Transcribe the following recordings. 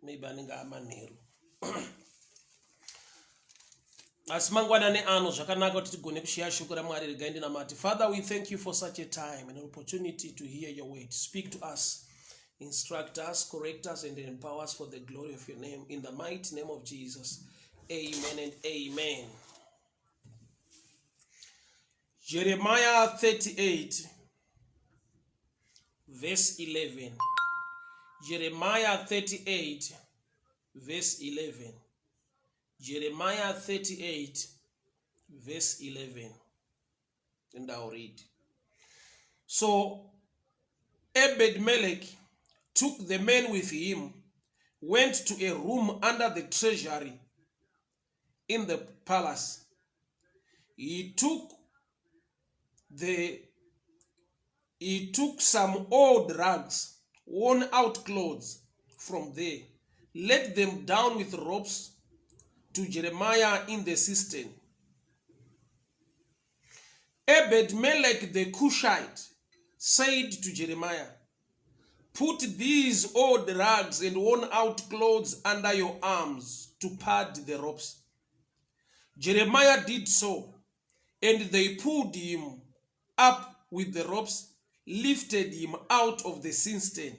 Maybe anenge amanheru. Asi mangwanani ano zvakanaka kuti tigone kushiya shoko raMwari. Regai ndinamate. Father, we thank you for such a time and an opportunity to hear your word. Speak to us, instruct us, correct us and empower us for the glory of your name. In the mighty name of Jesus, amen and amen. Jeremiah 38 verse 11. Jeremiah 38 verse 11. Jeremiah 38 verse 11, and I'll read. So Ebed Melech took the men with him, went to a room under the treasury in the palace. He took some old rags, worn out clothes from there, let them down with ropes to Jeremiah in the cistern. Ebed Melech the Cushite said to Jeremiah, "Put these old rags and worn out clothes under your arms to pad the ropes." Jeremiah did so, and they pulled him up with the ropes, lifted him out of the cistern.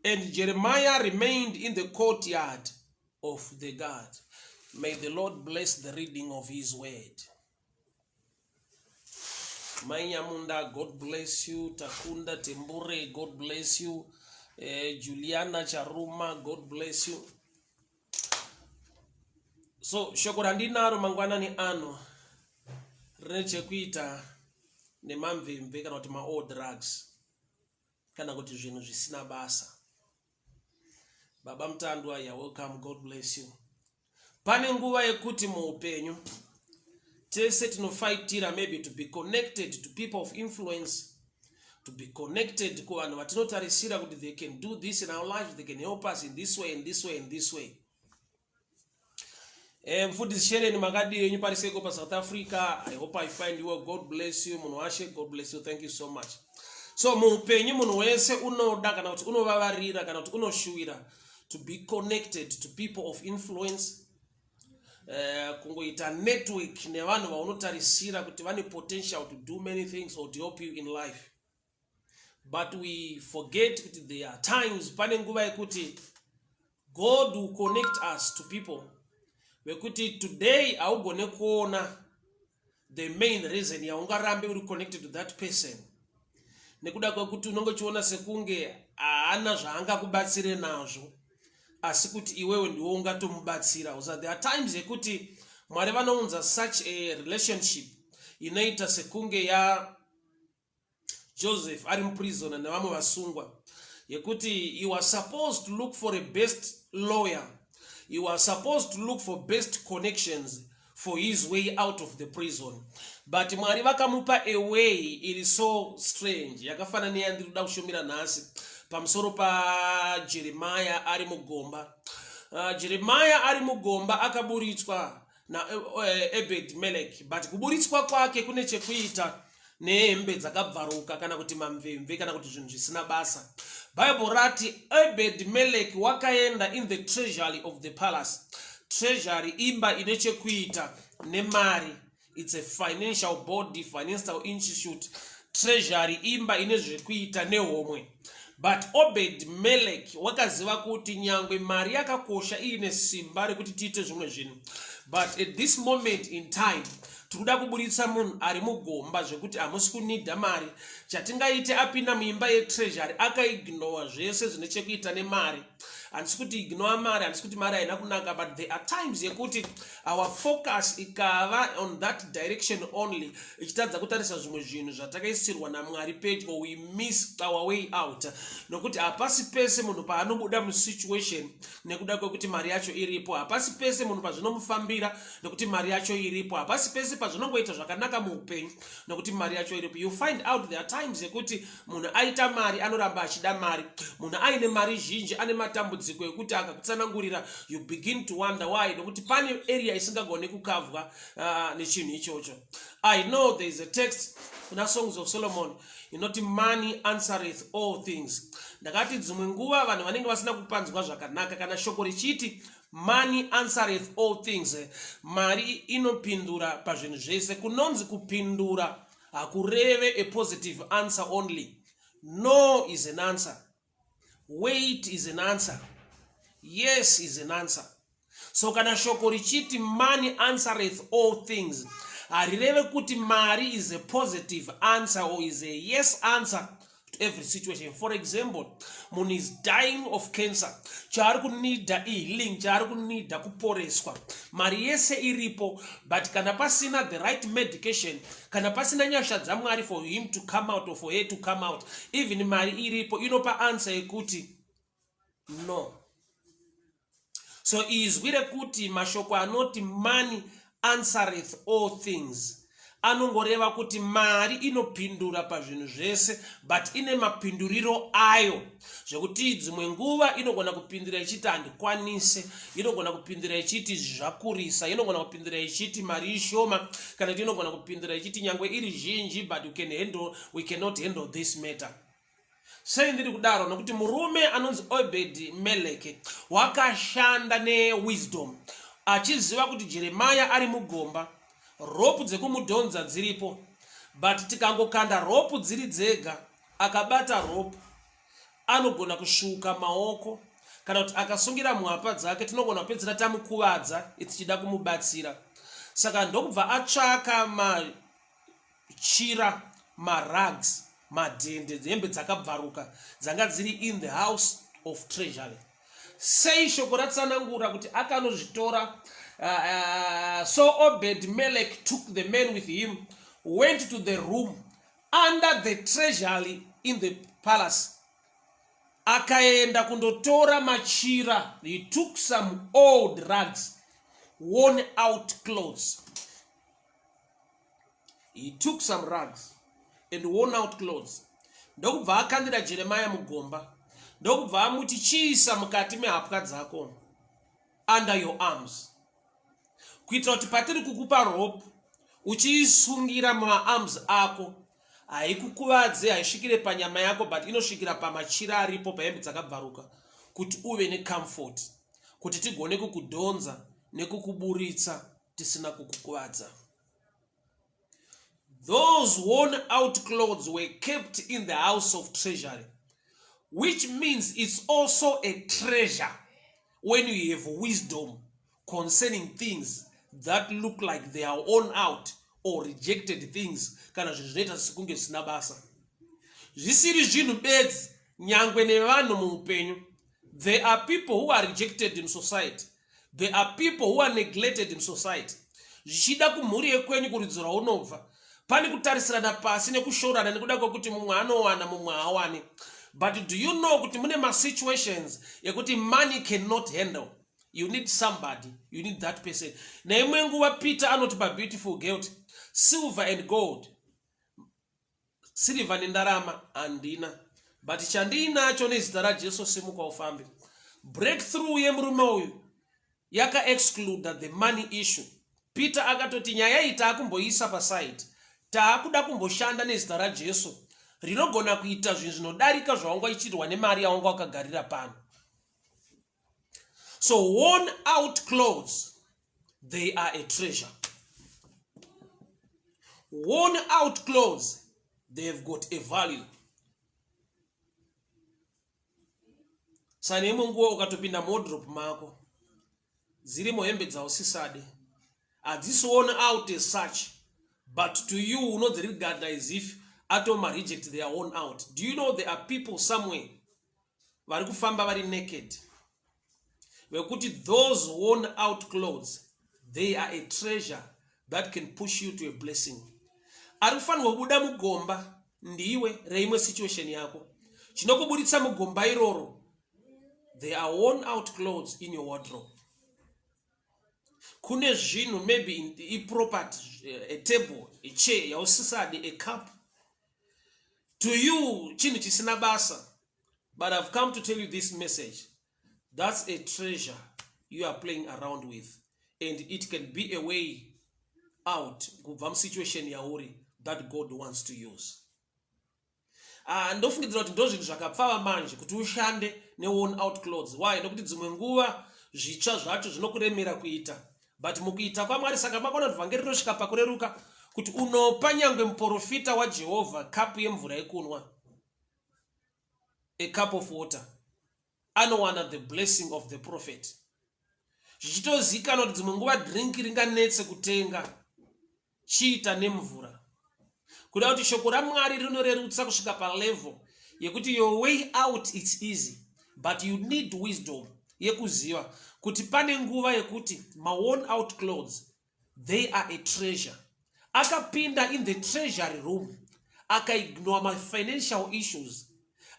And Jeremiah remained in the courtyard of the guard. May the Lord bless the reading of his word. Mainyamunda, God bless you. Takunda Tembure, God bless you. Juliana Charuma, God bless you. So, shoko randinaro mangwanani ano rine chekuita nemamvemve kana kuti maold rags kana kuti zvinhu zvisina basa. Baba Mutandwa, you welcome, God bless you. Pane nguva yekuti muupenyu tese tinofaitira maybe to be connected to people of influence, to be connected kuvanhu vatinotarisira kuti they can do this in our life, they can help us in this way and this way and this way. Mfundisi Shereni, makadii yenyu pariseko paSouth Africa? I hope I find you well. God bless you, munhu washe. God bless you. Thank you so much. So muupenyu munhu wese unoda kana kuti unovavarira kana kuti unoshuwira to be connected to people of influence, kungoita network nevanhu vaunotarisira kuti vane potential to do many things or to help you in life. But we forget kuti there are times, pane nguva yekuti God will connect us to people vekuti today haugone kuona the main reason yaungarambe uri connected to that person, nekuda kwekuti unenge uchiona sekunge haana zvaangakubatsire nazvo, asi kuti iwewe ndiwe ungatomubatsira. So there are times yekuti Mwari vanounza such a relationship inoita sekunge ya Joseph ari muprison nevamwe vasungwa, yekuti he was supposed to look for a best lawyer, he was supposed to look for best connections for his way out of the prison, but Mwari vakamupa a way iri so strange, yakafanana neyandiri kuda kushumira nhasi pamusoro paJeremaya ari mugomba. Jeremaya ari mugomba akaburitswa naEbed Melek, but kuburitswa kwake kune chekuita nehembe dzakabvaruka kana kuti mamvemve kana kuti zvinhu zvisina basa. Bible rati Ebed Melek wakaenda in the treasury of the palace. Treasury imba ine chekuita nemari. It's a financial body, financial institute. Treasury imba ine zvekuita nehomwe. But Obed Melek wakaziva kuti nyangwe mari yakakosha, iine simba rekuti tiite zvimwe zvinhu, but at this moment in time tiri kuda kuburitsa munhu ari mugomba zvekuti hamusi kunidha mari. Chatingaite, apinda muimba yetreasury, akaignora zvese zvine chekuita nemari. Handisi kuti ignore mari, handisi kuti mari haina kunaka, but there are times yekuti our focus ikava on that direction only, ichitadza kutarisa zvimwe zvinhu zvatakaisirwa naMwari pedyo, we miss our way out, nokuti hapasi pese munhu paanobuda musituation nekuda kwekuti mari yacho iripo. Hapasi pese munhu pazvinomufambira nekuti mari yacho iripo. Hapasi pese pazvinongoita zvakanaka muupenyu nekuti mari yacho iripo. You find out there are times yekuti munhu aita mari anoramba achida mari. Munhu aine mari zhinji ane matambudziko. matambudziko ekuti akakutsanangurira, you begin to wonder why, nokuti pane area isingagone kukavhwa nechinhu ichocho. I know there is a text kuna Songs of Solomon inoti, "Money answereth all things." Ndakati dzimwe nguva vanhu vanenge vasina kupanzwa zvakanaka. Kana shoko richiti, "Money answereth all things," mari inopindura pazvinhu zvese, kunonzi kupindura hakureve a positive answer only. No is an answer, wait is an answer, yes is an answer. So kana shoko richiti, "Money answereth all things," harireve kuti mari is a positive answer or is a yes answer to every situation. For example, munhu is dying of cancer. Chaari kunidha ihealing, chaari kunidha kuporeswa. Mari yese iripo, but kana pasina the right medication, kana pasina nyasha dzaMwari for him to come out or for her to come out, even mari iripo inopa answer yekuti no. So izwi rekuti, mashoko anoti, "Money answereth all things," anongoreva kuti mari inopindura pazvinhu zvese, but ine mapinduriro ayo, zvekuti dzimwe nguva inogona kupindura ichiti handikwanise, inogona kupindura ichiti zvakurisa, inogona kupindura ichiti mari ishoma, kana kuti inogona kupindura ichiti nyangwe iri zhinji, but we cannot handle this matter. Sei ndiri kudaro? Nokuti murume anonzi Obed Meleke wakashanda newisdom, achiziva kuti Jeremaya ari mugomba, rope dzekumudhonza dziripo, but tikangokanda rope dziri dzega, akabata rope anogona kusvuka maoko, kana kuti akasungira muhapa dzake, tinogona kupedzisira tamukuvadza tichida kumubatsira. Saka ndokubva atsvaka machira, marugs, madhende, hembe dzakabvaruka dzanga dziri in the house of treasury. Sei shoko ratsanangura kuti akanozvitora? So Obed Melek took the man with him, went to the room under the treasury in the palace. Akaenda kundotora machira. He took some old rugs, worn out clothes. He took some rugs and worn out clothes, ndokubva akandira Jeremaya mugomba, ndokubva amuti, "Chiisa mukati mehapwa dzako, under your arms, kuitira kuti patiri kukupa rope uchiisungira mumaarms ako, haikukuvadze, haisvikire panyama yako, but inosvikira pamachira aripo, pahembe dzakabvaruka, kuti uve necomfort, kuti tigone kukudhonza nekukuburitsa tisina kukukuvadza." Those worn out clothes were kept in the house of treasury, which means it's also a treasure when you have wisdom concerning things that look like they are worn out or rejected things, kana zvinhu zvinoita sekunge zvisina basa, zvisiri zvinhu bedzi, nyangwe nevanhu muupenyu. There are people who are rejected in society. There are people who are neglected in society. Zvichida kumhuri yekwenyu, kurudzi rwaunobva, pane kutarisirana pasi nekushorana nekuda kwekuti mumwe anowana, mumwe haawani. But do you know kuti mune masituations ekuti money cannot handle? You need somebody, you need that person. Neimwe nguva Peter anoti paBeautiful Girl, "Silver and gold," sirivha nendarama handina, but chandiinacho, nezita raJesu simuka ufambe. Breakthrough yemurume uyu yakaexcluda the money issue. Peter akatoti nyaya iyi taakumboisa paside, taakuda kumboshanda nezita raJesu rinogona kuita zvinhu zvinodarika zvawanga ichiitwa nemari yawanga wakagarira pano. So worn out clothes, they are a treasure. Worn out clothes, they've got a value. Saka neimwe nguva ukatopinda muwardrobe mako, dzirimo hembe dzausisade, hadzisi worn out as such, but to you unodziregarda as if atoma reject, they are worn out. Do you know there are people somewhere vari kufamba vari naked, vekuti those worn out clothes, they are a treasure that can push you to a blessing? Ari kufanirwa kubuda mugomba ndiwe reimwe situation yako. Chinokuburitsa mugomba iroro, there are worn out clothes in your wardrobe. Kune zvinhu, maybe iproperty, a table, a chair yausisadi, a cup, to you chinhu chisina basa, but I've come to tell you this message. That's a treasure you are playing around with and it can be a way out kubva musituation yauri that God wants to use. Ah, ndofungidzira kuti ndozvinhu zvakapfava manje kuti ushande neworn out clothes. Why? Nokuti dzimwe nguva zvitsva zvacho zvinokuremera kuita, but mukuita kwaMwari, saka makaona kuti vhangeri rinosvika pakureruka kuti unopa nyangwe muprofita waJehovha kapu yemvura yekunwa, a cup of water, anowana the blessing of the prophet, zvichitozikanwa kuti dzimwe nguva drink ringanetse kutenga, chiita nemvura. Kuda kuti shoko raMwari rinorerutsa kusvika palevel yekuti your way out, it's easy, but you need wisdom yekuziva kuti pane nguva yekuti maworn out clothes, they are a treasure. Akapinda in the treasury room, akaignore mafinancial issues,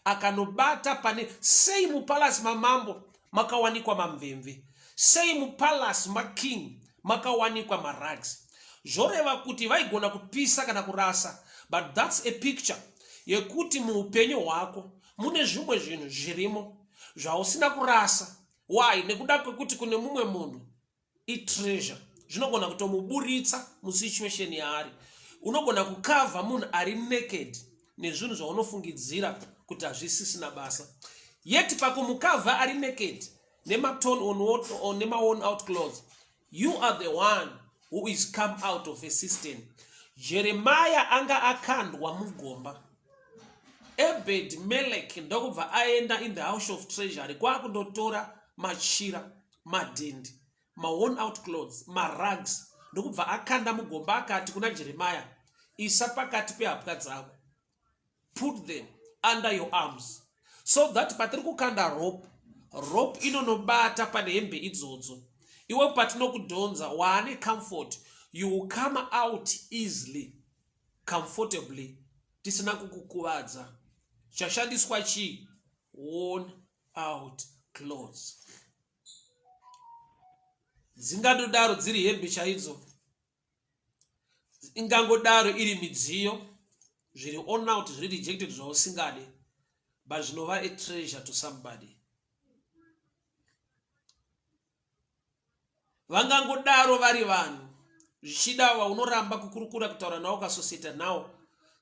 akanobata pane sei mupalasi mamambo makawanikwa mamvemve, sei mupalasi making makawanikwa marags. Zvoreva kuti vaigona kupisa kana kurasa, but that's a picture yekuti muupenyu hwako mune zvimwe zvinhu zvirimo zvausina kurasa. Why? Nekuda kwekuti kune mumwe munhu itreasure, zvinogona kutomuburitsa musituation yaari. Unogona kukavha munhu ari naked nezvinhu zvaunofungidzira kuti hazvisisina basa, yet pakumukavha ari naked nematon on nemaworn out clothes, you are the one who is come out of a system. Jeremiah anga akandwa mugomba, Ebed Melek ndokubva aenda in the house of treasury kwakundotora machira, madhindi, maworn out clothes, marags, ndokubva akanda mugomba, akati kuna Jeremiah, "Isa pakati pehapwa dzako, put them under your arms, so that patiri kukanda rope, rope inonobata pane hembe idzodzo. Iwe patinokudhonza waane comfort, you will come out easily, comfortably, tisina kukukuvadza." Chashandiswa chii? Worn out clothes. Dzingangodaro dziri hembe chaidzo, ingangodaro iri midziyo, zviri worn out, zviri rejected, zvausingade, but zvinova a treasure to somebody. Vangangodaro vari vanhu zvichida vaunoramba kukurukura, kutaura navo, ukasoseta nawo,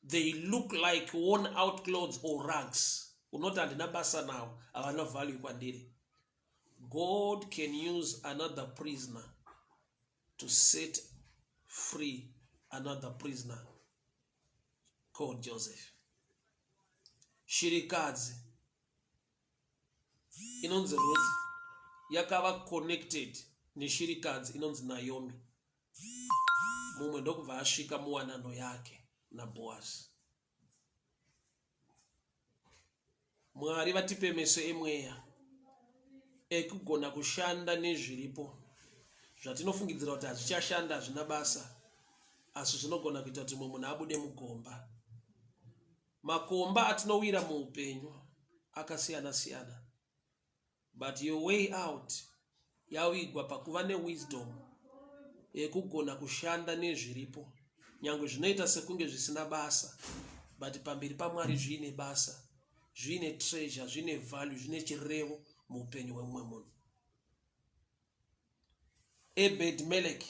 they look like worn out clothes or rags. Unoti, "Handina basa nawo, havana value kwandiri." God can use another prisoner to set free another prisoner called Joseph. Shirikadzi inonzi Ruth yakava connected neshirikadzi inonzi Naomi, mumwe ndokubva asvika muwanano yake naBoaz. Mwari vatipe meso emweya ekugona kushanda nezviripo zvatinofungidzira kuti hazvichashanda, hazvina basa, asi zvinogona kuita kuti mumwe munhu abude mugomba. Makomba atinowira muupenyu akasiyana siyana, but your way out yawigwa pakuva newisdom yekugona kushanda nezviripo, nyange zvinoita sekunge zvisina basa, but pamberi paMwari zviine basa, zviine treasure, zviine value, zvine chirevo muupenyu hwemumwe munhu. Ebed Melek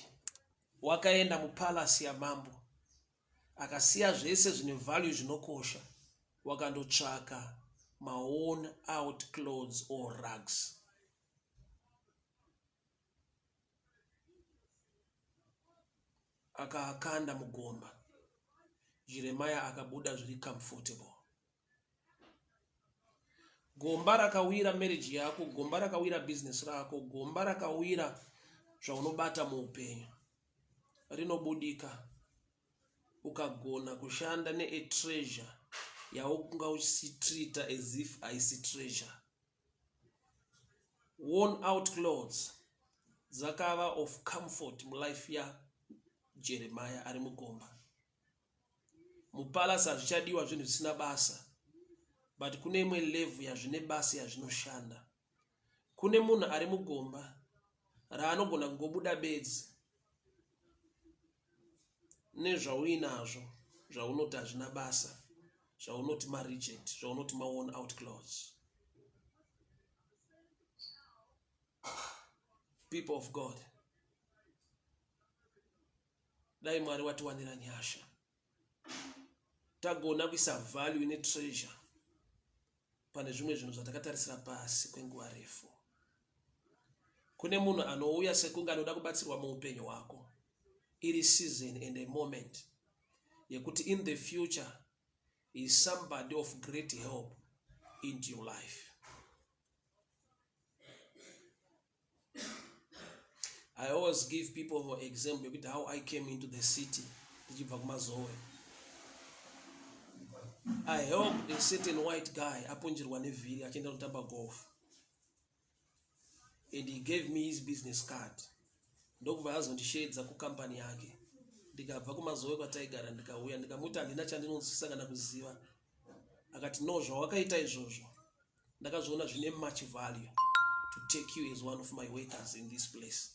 wakaenda mupalasi yamambo, akasiya zvese zvine value, zvinokosha, wakandotsvaka maworn out clothes or rags. Akaakanda mugomba, Jeremiah akabuda zviri comfortable. Gomba rakawira marriage yako, gomba rakawira business rako, gomba rakawira zvaunobata muupenyu, rinobudika ukagona kushanda neatreasure yaunga uchitreata as if haisi treasure. Worn out clothes dzakava of comfort mulife yaJeremiah ari mugomba. Mupalasi hazvichadiwa zvinhu zvisina basa, but kune imwe level yazvine basa, yazvinoshanda. Kune munhu ari mugomba raanogona kungobuda bedzi nezvauinazvo, zvaunoti hazvina basa, zvaunoti mareject, zvaunoti maworn out clothes. People of God, dai Mwari watiwanira nyasha, tagona kuisa value netreasure pane zvimwe zvinhu zvatakatarisira pasi kwenguva refu. Kune munhu anouya sekunge anoda kubatsirwa muupenyu hwako, iri season and a moment yekuti in the future is somebody of great help into your life. I always give people for example yekuti how I came into the city ndichibva kumazowe. I helped a certain white guy apunjirwa nevhiri achienda kutamba golf and he gave me his business card ndokubva azondisheedza kukampani yake ndikabva kumazowe kwataigara ndikauya ndikamuti handina chandinonzwisisa kana kuziva akati no zvawakaita izvozvo ndakazviona zvine much value to take you as one of my workers in this place.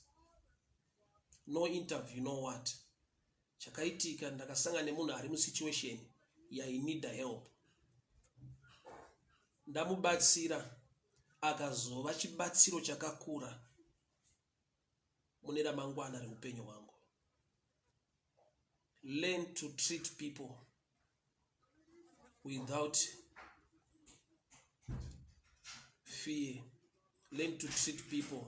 No interview, no what. Chakaitika ndakasangana nemunhu ari musituation yainida help, ndamubatsira akazova chibatsiro chakakura mune ramangwana reupenyu hwangu. Learn to treat people without fear. Learn to treat people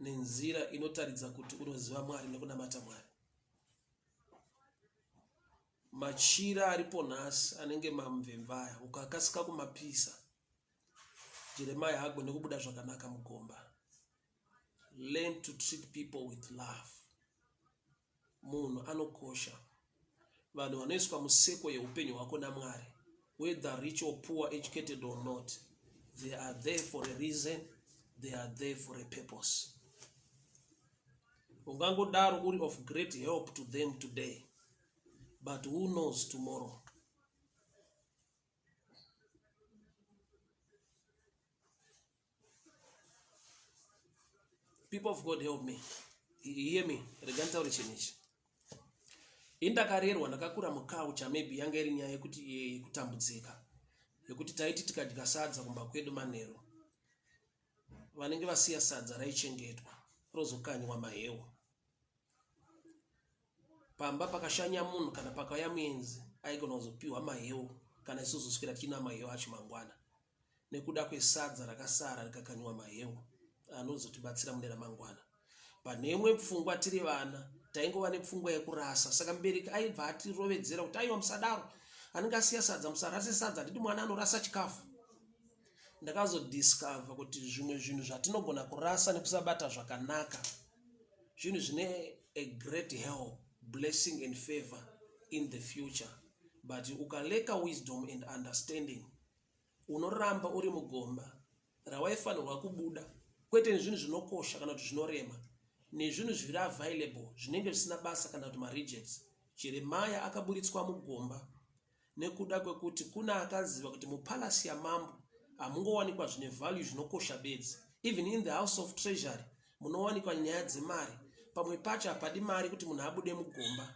nenzira inotaridza kuti unoziva Mwari nekunamata Mwari. Machira aripo nhasi anenge mamvemvaya, ukakasika kumapisa Jeremiah haagone kubuda zvakanaka mugomba. Learn to treat people with love. Munhu anokosha. Vanhu vanoiswa museko yeupenyu hwako naMwari, whether rich or poor, educated or not, they are there for a reason, they are there for a purpose. Ungangodaro uri of great help to them today, but who knows tomorrow? People of God, help me, hear me. Rega nditaure chinhu ichi. Indakarerwa ndakakura muculture, maybe yanga iri nyaya yekuti yekutambudzika, yekuti taiti tikadya sadza kumba kwedu manheru, vanenge vasiya sadza raichengetwa rozokanywa mahewu. Pamba pakashanya munhu kana pakauya muenzi, aigona kuzopiwa mahewu kana isu zoswera tichina mahewu acho mangwana nekuda kwesadza rakasara rikakanyiwa mahewu anozotibatsira mune ramangwana. Pane imwe pfungwa, tiri vana taingova nepfungwa yekurasa, saka mubereki aibva atirovedzera kuti aiwa, musadaro, anenge asiya sadza musarase sadza, handiti mwana anorasa chikafu. Ndakazodiscover kuti zvimwe zvinhu zvatinogona kurasa nekusabata zvakanaka zvinhu zvine a great help, blessing and favor in the future, but ukaleka wisdom and understanding, unoramba uri mugomba rawaifanirwa kubuda, kwete nezvinhu zvinokosha kana kuti zvinorema, nezvinhu zviri available zvinenge zvisina basa kana kuti marejects. Jeremaya akaburitswa mugomba nekuda kwekuti kuna akaziva kuti mupalasi yamambo hamungowanikwa zvine value zvinokosha bedzi. Even in the house of treasury munowanikwa nyaya dzemari. Pamwe pacho hapadi mari kuti munhu abude mugomba,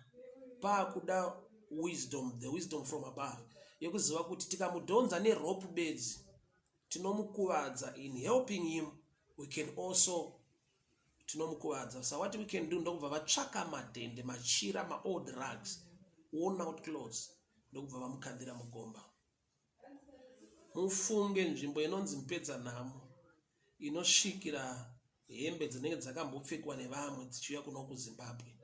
paakuda wisdom, the wisdom from above, yekuziva kuti tikamudhonza nerope bedzi tinomukuvadza. In helping him we can also tinomukuvadza. So what we can do, ndokubva vatsvaka madhende, machira, maold rugs, worn out clothes, ndokubva vamukandira mugomba. Mufunge nzvimbo inonzi Mupedza Nhamo inosvikira hembe dzinenge dzakambopfekwa nevamwe dzichiuya kuno kuZimbabwe.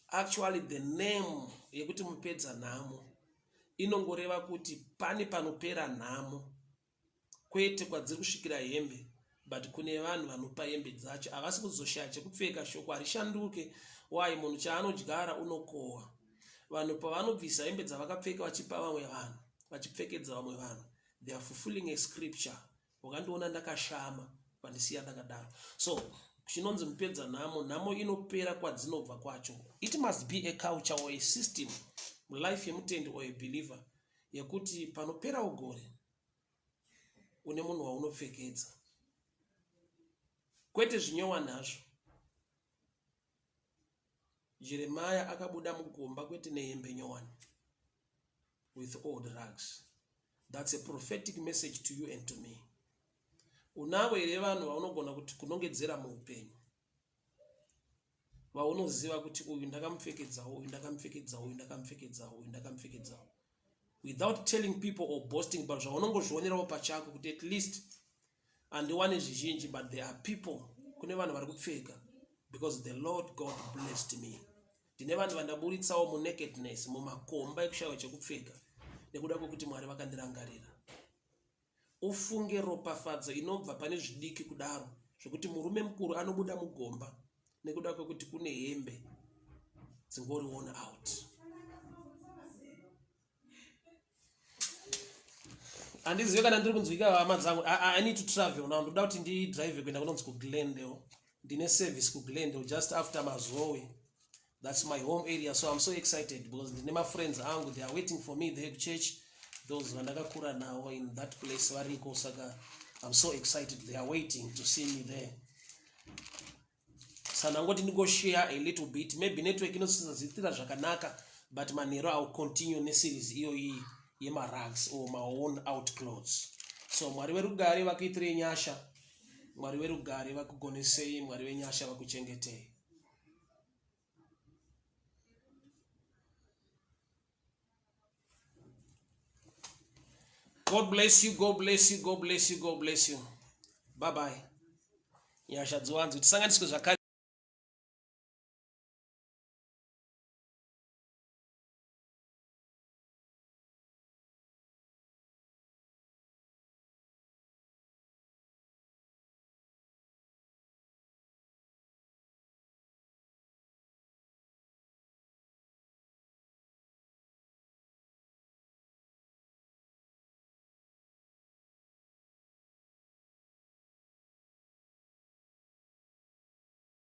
Actually the name yekuti Mupedza Nhamo inongoreva kuti pane panopera nhamo, kwete kwadziri kusvikira hembe, but kune vanhu vanopa hembe dzacho havasi kuzoshaya chekupfeka. Shoko harishanduke. Why? Munhu chaanodyara unokohwa. Vanhu pavanobvisa hembe dzavakapfeka vachipa vamwe vanhu, vachipfekedza vamwe vanhu, they are fulfilling a scripture: wakandiona ndakashama, vandisiya ndakadaro. So chinonzi Mupedza Nhamo, nhamo inopera kwadzinobva kwacho. It must be a culture or a system mulife yemutendi or a believer yekuti panopera ugore une munhu waunopfekedza, kwete zvinyowa nazvo. Jeremaya akabuda mugomba kwete nehembe nyowani, with old rags. That's a prophetic message to you and to me. Unavo here vanhu vaunogona kuti kunongedzera muupenyu vaunoziva kuti uyu ndakamupfekedzawo, uyu ndakamupfekedzawo, uyu ndakamupfekedzawo, uyu ndakamupfekedzawo, without telling people or boasting, but zvaunongozvionerawo pachako kuti at least handiwane zvizhinji, but there are people, kune vanhu vari kupfeka because the Lord God blessed me. Ndine vanhu vandaburitsawo munakedness, mumakomba ekushaiwa chekupfeka, nekuda kwekuti Mwari vakandirangarira. Ufunge ropafadzo inobva pane zvidiki kudaro zvekuti murume mukuru anobuda mugomba nekuda kwekuti kune hembe dzingori worn out. Handizive kana ndiri kunzwika hama dzangu. I need to travel now. Ndoda kuti ndidrive kuenda kunonzi kuGlendale. Ndine service kuGlendale just after Mazowe. That's my home area, so I'm so excited because ndine mafriends angu, they are waiting for me there kuchurch. Those vandakakura nawo in that place variko, saka I'm so excited, they are waiting to see me there. Saka ndangoti ndingoshare a little bit, maybe network inosazitira zvakanaka, but manheru I will continue neseries iyoyi yemarags or maworn out clothes. So Mwari werugare vakuitirei nyasha, Mwari werugare vakugonesei, Mwari wenyasha vakuchengetei. God bless you, God bless you, God bless you, God bless you. Bye bye. Nyasha dziwanzwe tisanganiswe zvakare.